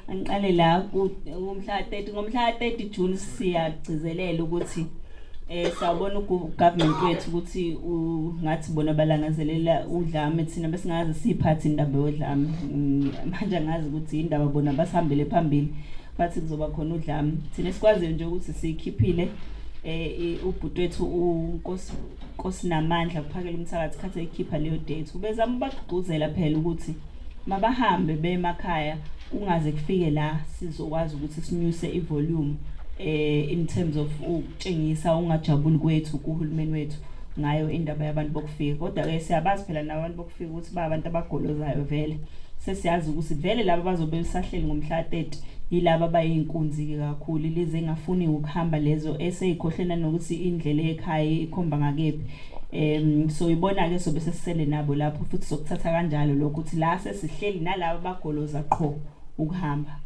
Angiqale la kumhla 30, ngomhla 30 June siyagcizelela ukuthi sawubona ugovernment wethu ukuthi ungathi bona balangazelela udlame, thina besingaze siphathe indaba yodlame. Manje angazi ukuthi indaba bona basihambele phambili, bathi kuzoba khona udlame. Thina sikwaziyo nje ukuthi sikhiphile ubhuti wethu uNkosi Nkosinamandla kuphakela umthakathi khathi eyikhipha leyo date, ubezama ubagqugquzela phela ukuthi mabahambe bemakhaya, kungaze kufike la sizokwazi ukuthi sinyuse ivolume in terms of ukutshengisa ungajabuli kwethu kuhulumeni wethu ngayo indaba yabantu bokufika. Kodwa ke siyabazi phela nabantu bokufika ukuthi ba abantu abagolozayo vele, sesiyazi ukuthi vele laba bazobe besahleli ngomhla 30 yilaba abayinkunzi ke kakhulu, lize engafuni ukuhamba lezo eseyikhohlena nokuthi indlela ekhaya ikhomba ngakephi. So ibona ke sobe sesisele nabo lapho futhi sokuthatha kanjalo lokho ukuthi la sesihleli nalabo bagoloza qho ukuhamba.